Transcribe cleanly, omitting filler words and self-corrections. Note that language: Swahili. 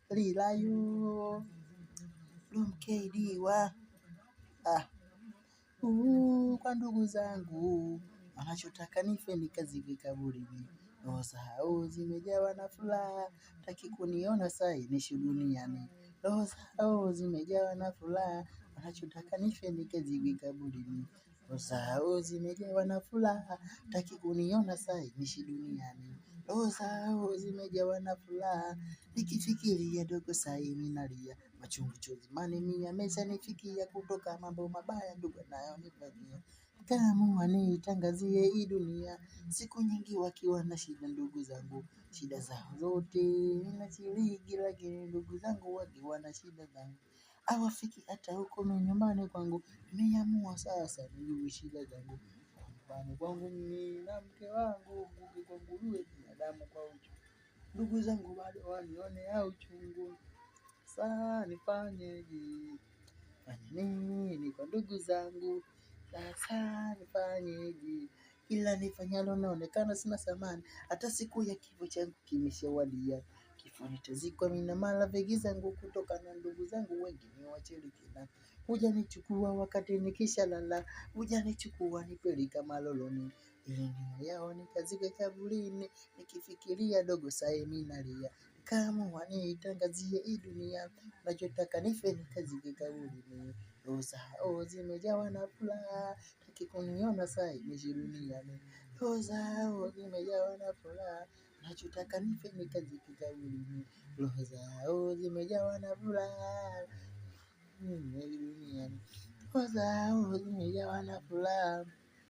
Lilayo Lumkeidiwa ah. Kwa ndugu zangu wanachotaka nife nikazikwe kaburini. Roho zao zimejawa na furaha, taki kuniona sai nishi duniani. Roho zao zimejawa na furaha, wanachotaka nife nikazikwe kaburini. Roho zao zimejawa na furaha, taki kuniona sai nishi duniani. Roho zao zimejawa na furaha, nikifikiria dogo sai minalia. Machungu chozi mani yameshanifikia kutoka mambo mabaya ndugu yanayonifanyia. Nikaamua niitangazie hii dunia, siku nyingi wakiwa na shida ndugu zangu, shida zao zote ninashiriki, lakini ndugu zangu wakiwa na shida zangu hawafiki hata huko nyumbani kwangu. Nimeamua sasa nijue shida zangu nyumbani kwangu mimi na mke wangu, nguge kwa nguruwe, binadamu kwa uchu. Ndugu zangu bado wanionea uchungu, sasa nifanyeje? Fanye nini kwa ndugu zangu? Sasa nifanyeje? Kila nifanyalo naonekana sina thamani, hata siku ya kifo changu kimeshawadia. Kifo nitazikwa mimi na marafiki zangu, kutoka na ndugu zangu wengi ni washirikina. Hujanichukua wakati nikishalala, hujanichukua nipeleka maloloni, ili nia yao nikazikwe kaburini. Nikifikiria dogo sai mimi nalia, kama niitangazie hii dunia, nachotaka nife nikazikwe kaburini. Roho zao zimejawa na furaha, taki kuniona sai niishi duniani. Roho zao zimejawa na furaha, nachotaka nife nikazikwe kaburini. Roho zao zimejawa na furaha, duniani. Roho zao zimejawa na furaha.